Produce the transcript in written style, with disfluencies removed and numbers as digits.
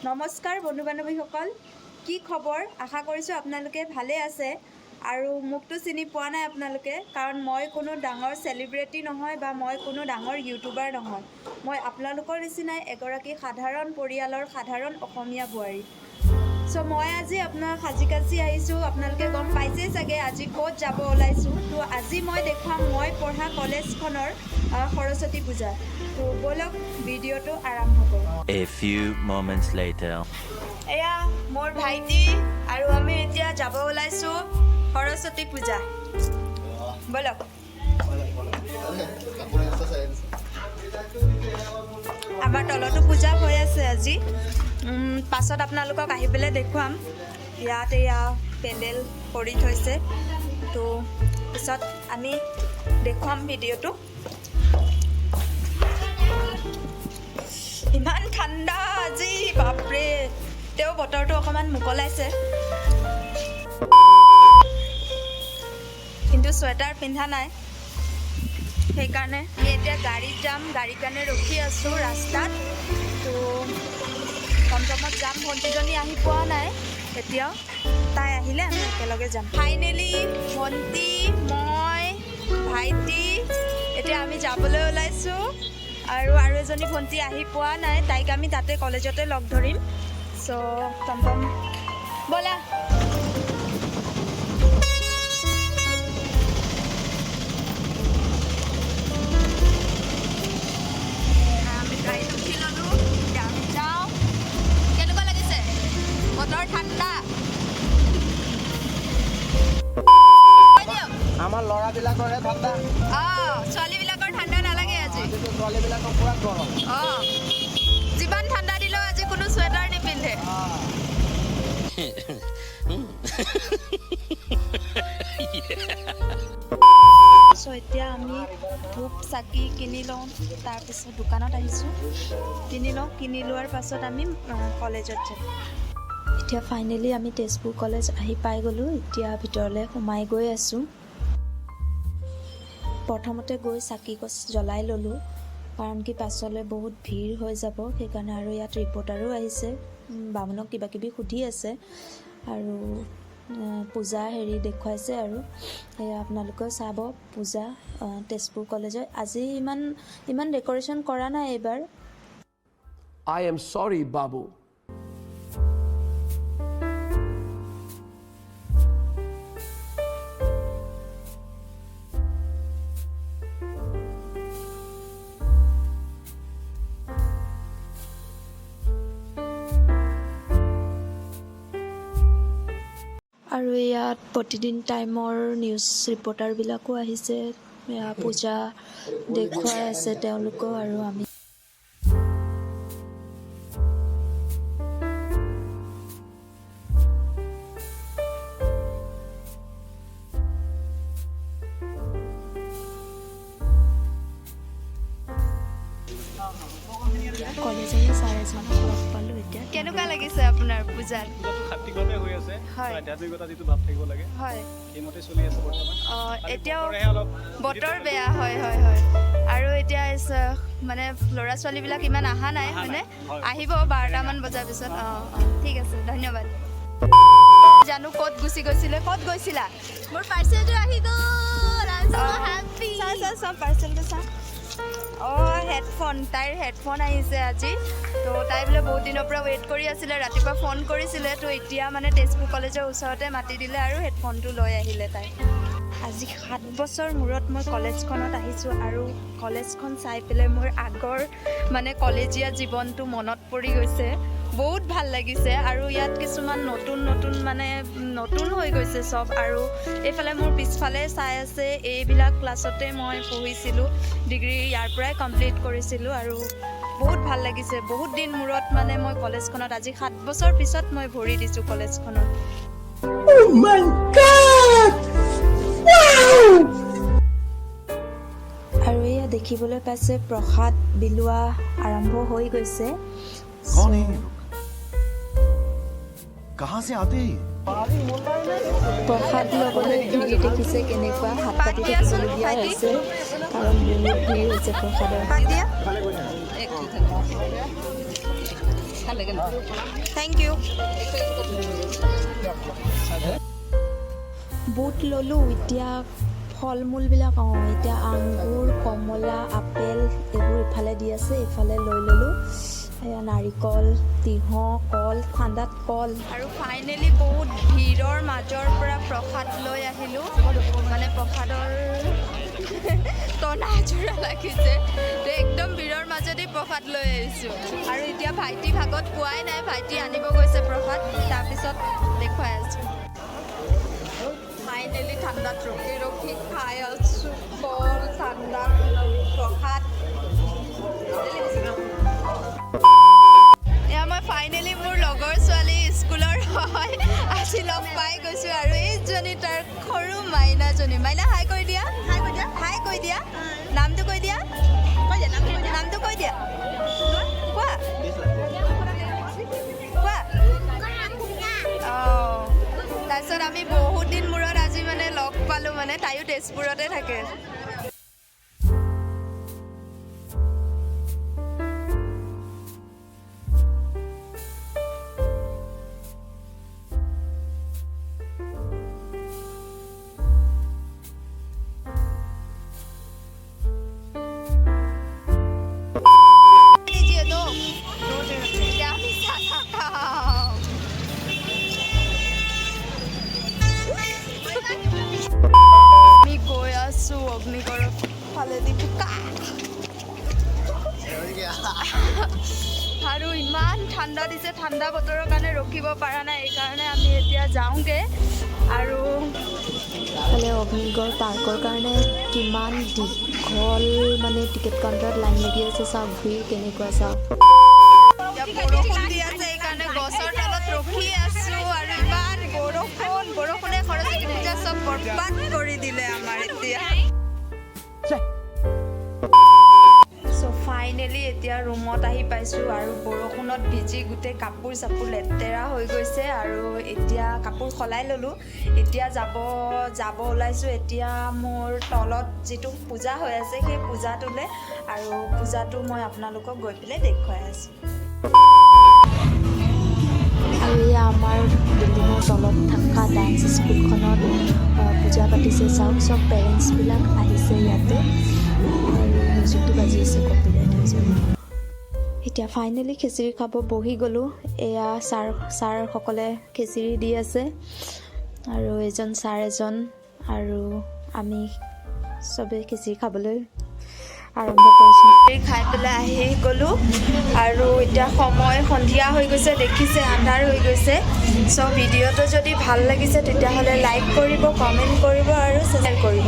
নমস্কাৰ বন্ধু বান্ধৱীসকল, কি খবৰ? আশা কৰিছোঁ আপোনালোকে ভালে আছে। আৰু মোকতো চিনি পোৱা নাই আপোনালোকে, কাৰণ মই কোনো ডাঙৰ চেলিব্ৰিটি নহয় বা মই কোনো ডাঙৰ ইউটিউবাৰ নহয়। মই আপোনালোকৰ নিচিনাই এগৰাকী সাধাৰণ পৰিয়ালৰ সাধাৰণ অসমীয়া বোৱাৰী। চ' মই আজি আপোনাৰ সাজি কাচি আহিছোঁ, আপোনালোকে গম পাইছেই চাগে আজি ক'ত যাব ওলাইছোঁ। তো আজি মই দেখুৱাম মই পঢ়া কলেজখনৰ সৰস্বতী পূজা। তো ব'লক, ভিডিঅ'টো আৰম্ভ কৰোঁ। A few moments later. এয়া মোৰ ভাইটি আৰু আমি এতিয়া যাব ওলাইছোঁ সৰস্বতী পূজা। ব'লক। আমাৰ তলতো পূজা হৈ আছে আজি। পাছত আপোনালোকক আহি পেলাই দেখুৱাম। ইয়াত এয়া পেণ্ডেল কৰি থৈছে, তো পিছত আমি দেখুৱাম ভিডিঅ'টো। ইমান ঠাণ্ডা আজি, বাপৰে! তেওঁ বতৰটো অকণমান মোকলাইছে, কিন্তু চুৱেটাৰ পিন্ধা নাই, সেইকাৰণে। আমি এতিয়া গাড়ীত যাম, গাড়ীৰ কাৰণে ৰখি আছোঁ ৰাস্তাত। তো টমটমত যাম। ভণ্টিজনী আহি পোৱা নাই এতিয়াও, তাই আহিলে আমি একেলগে যাম। ফাইনেলি ভণ্টি, মই, ভাইটি এতিয়া আমি যাবলৈ ওলাইছোঁ। আৰু এজনী ভণ্টি আহি পোৱা নাই, তাইক আমি তাতে কলেজতে লগ ধৰিম। চ' টমটম, ব'লা। আমি গাড়ীত উঠি ল'লোঁ, এতিয়া আমি যাওঁ। কেনেকুৱা লাগিছে? বতৰ ঠাণ্ডা। কৈ দিয়ক। আমাৰ ল'ৰাবিলাকৰহে ঠাণ্ডা। অঁ, ছোৱালীবিলাকৰ ঠাণ্ডা নালাগে আজি। কিন্তু ছোৱালীবিলাকৰ পূৰা গৰম। অঁ, যিমান ঠাণ্ডা দিলেও আজি কোনো চুৱেটাৰ নিপিন্ধে। চ' এতিয়া আমি ধূপ চাকি কিনি লওঁ, তাৰপিছত দোকানত আহিছোঁ, কিনি লওঁ। কিনি লোৱাৰ পাছত আমি কলেজত যাম। এতিয়া ফাইনেলি আমি তেজপুৰ কলেজ আহি পাই গ'লোঁ। এতিয়া ভিতৰলৈ সোমাই গৈ আছোঁ। প্ৰথমতে গৈ চাকি গছ জ্বলাই ল'লোঁ, কাৰণ কি পাছলৈ বহুত ভিৰ হৈ যাব সেইকাৰণে। আৰু ইয়াত ৰিপৰ্টাৰো আহিছে, বামুণক কিবা কিবি সুধি আছে আৰু পূজা হেৰি দেখুৱাইছে। আৰু সেয়া আপোনালোকেও চাব পূজা। তেজপুৰ কলেজৰ আজি ইমান ইমান ডেক'ৰেশ্যন কৰা নাই এইবাৰ। I am sorry, Babu. আৰু ইয়াত প্ৰতিদিন টাইমৰ নিউজ ৰিপৰ্টাৰবিলাকো আহিছে, এয়া পূজা দেখুৱাই আছে তেওঁলোকেও। আৰু আমি কলেজৰে ছাৰ এজনক লগ পালোঁ এতিয়া। কেনেকুৱা লাগিছে আপোনাৰ পূজাত? পূজাটো সাত্বিকভাৱে হৈ আছে। আধ্যাত্মিকতা যিটো ভাৱ থাকিব লাগে, সেইমতে চলি আছে বৰ্তমান। খালি এতিয়াও বতৰেহে অলপ বতৰ বেয়া, হয়। আৰু এতিয়া মানে ল'ৰা ছোৱালীবিলাক ইমান অহা নাই। অহা হয়নে? নাই, হয়। আহিব 12টামান বজাৰ পিছত। অঁ, ঠিক আছে, ধন্যবাদ। জানো ক'ত গুচি গৈছিলে? ক'ত গৈছিলা? মোৰ পাৰ্চেলটো আহি গ'ল। I am so happy. চা চা চা, পাৰ্চেলটো চা। অঁ, হেডফোন, তাইৰ হেডফোন আহিছে আজি। তো তাই বোলে বহুত দিনৰ পৰা ৱেইট কৰি আছিলে, ৰাতিপুৱা ফোন কৰিছিলে। তো এতিয়া মানে তেজপুৰ কলেজৰ ওচৰতে মাতি দিলে আৰু হেডফোনটো লৈ আহিলে তাই। আজি 7 বছৰ মূৰত মই কলেজখনত আহিছোঁ আৰু কলেজখন চাই পেলাই মোৰ আগৰ মানে কলেজীয়া জীৱনটো মনত পৰি গৈছে। বহুত ভাল লাগিছে। আৰু ইয়াত কিছুমান নতুন নতুন মানে নতুন হৈ গৈছে চব। আৰু এইফালে মোৰ পিছফালে চাই আছে, এইবিলাক ক্লাছতে মই পঢ়িছিলোঁ, ডিগ্ৰী ইয়াৰ পৰাই কমপ্লিট কৰিছিলোঁ। আৰু বহুত ভাল লাগিছে। বহুত দিন মূৰত মানে মই কলেজখনত আজি 7 বছৰ পিছত মই ভৰি দিছোঁ কলেজখনত। Oh my God! Wow! আৰু এয়া দেখিবলৈ পাইছে, প্ৰসাদ বিলোৱা আৰম্ভ হৈ গৈছে। कौन है ये लोग? कहाँ से आते हैं ये? প্ৰসাদ ল'বলৈ ভিৰ দেখিছে কেনেকুৱা, হাত পাতি থাকিবলগীয়া হৈছে, কাৰণ বহুত ভিৰ হৈছে প্ৰসাদৰ। Thank you. বুট ল'লোঁ। এতিয়া ফল মূলবিলাক, অঁ, এতিয়া আঙুৰ, কমলা, আপেল এইবোৰ ইফালে দি আছে, ইফালে লৈ ল'লোঁ। এয়া নাৰিকল, তিয়ঁহ, কল, ঠাণ্ডাত কল। আৰু ফাইনেলি বহুত ভিৰৰ মাজৰ পৰা প্ৰসাদ লৈ আহিলোঁ। মানে প্ৰসাদৰ টনা আজোৰা লাগিছে, তো একদম ভিৰৰ মাজতে প্ৰসাদ লৈ আহিছোঁ। আৰু এতিয়া ভাইটি ভাগত পোৱাই নাই, ভাইটি আনিব গৈছে প্ৰসাদ, তাৰপিছত দেখুৱাই আছোঁ। ফাইনেলি ঠাণ্ডাত ৰখি ৰখি খাই আছোঁ কল, ঠাণ্ডাত প্ৰসাদ। এয়া মই ফাইনেলি মোৰ লগৰ ছোৱালী, স্কুলৰ হয়, আজি লগ পাই গৈছোঁ। আৰু এইজনী তাৰ সৰু মাইনাজনী। মাইনা, হাই কৈ দিয়া, হাই কৈ দিয়া, হাই কৈ দিয়া। নামটো কৈ দিয়া, নামটো কৈ দিয়া, কোৱা, কোৱা। অঁ, তাৰপিছত আমি বহুত দিন মূৰত আজি মানে লগ পালোঁ। মানে তাইও তেজপুৰতে থাকে। लीजिए दो। এতিয়া আমি চানা খাম। আমি গৈ আছোঁ অগ্নিগড়ৰ ফালেদি। বোকা আৰু ইমান ঠাণ্ডা দিছে। ঠাণ্ডা বতৰৰ কাৰণে ৰখিব পৰা নাই, এইকাৰণে আমি এতিয়া যাওঁগৈ আৰু। ইফালে অগ্নিগড় পাৰ্কৰ কাৰণে কিমান দীঘল মানে টিকেট কাউণ্টাৰত লাইন লাগি আছে। চাওক, ভিৰ কেনেকুৱা চাওক। এতিয়া বৰষুণ দি আছে, সেইকাৰণে গছৰ তলত ৰখি আছোঁ। আৰু ইমান বৰষুণ, বৰষুণে সৰস্বতী পূজা চব বৰবাদ কৰি দিলে আমাৰ এতিয়া। চ' ফাইনেলি এতিয়া ৰুমত আহি পাইছোঁ আৰু বৰষুণত ভিজি গোটেই কাপোৰ চাপোৰ লেতেৰা হৈ গৈছে। আৰু এতিয়া কাপোৰ সলাই ল'লোঁ, এতিয়া যাব যাব ওলাইছোঁ। এতিয়া মোৰ তলত যিটো পূজা হৈ আছে, সেই পূজাটোলৈ। আৰু পূজাটো মই আপোনালোকক গৈ পেলাই দেখুৱাই আছোঁ। আৰু এয়া আমাৰ বিল্ডিঙৰ তলত থকা ডান্স স্কুলখনত পূজা পাতিছে। চাওক, চব পেৰেণ্টছবিলাক আহিছে ইয়াতে। আৰু মিউজিকটো বাজি আছে, কপিৰাইট হৈ যাব। এতিয়া ফাইনেলি খিচিৰি খাব বহি গ'লোঁ। এয়া ছাৰসকলে খিচিৰি দি আছে আৰু এজন ছাৰ এজন আৰু আমি চবেই খিচিৰি খাবলৈ আৰম্ভ কৰিছোঁ। খাই পেলাই আহি গ'লোঁ আৰু এতিয়া সময় সন্ধিয়া হৈ গৈছে, দেখিছে আন্ধাৰ হৈ গৈছে। চ' ভিডিঅ'টো যদি ভাল লাগিছে, তেতিয়াহ'লে লাইক কৰিব, কমেণ্ট কৰিব আৰু শ্বেয়াৰ কৰিব।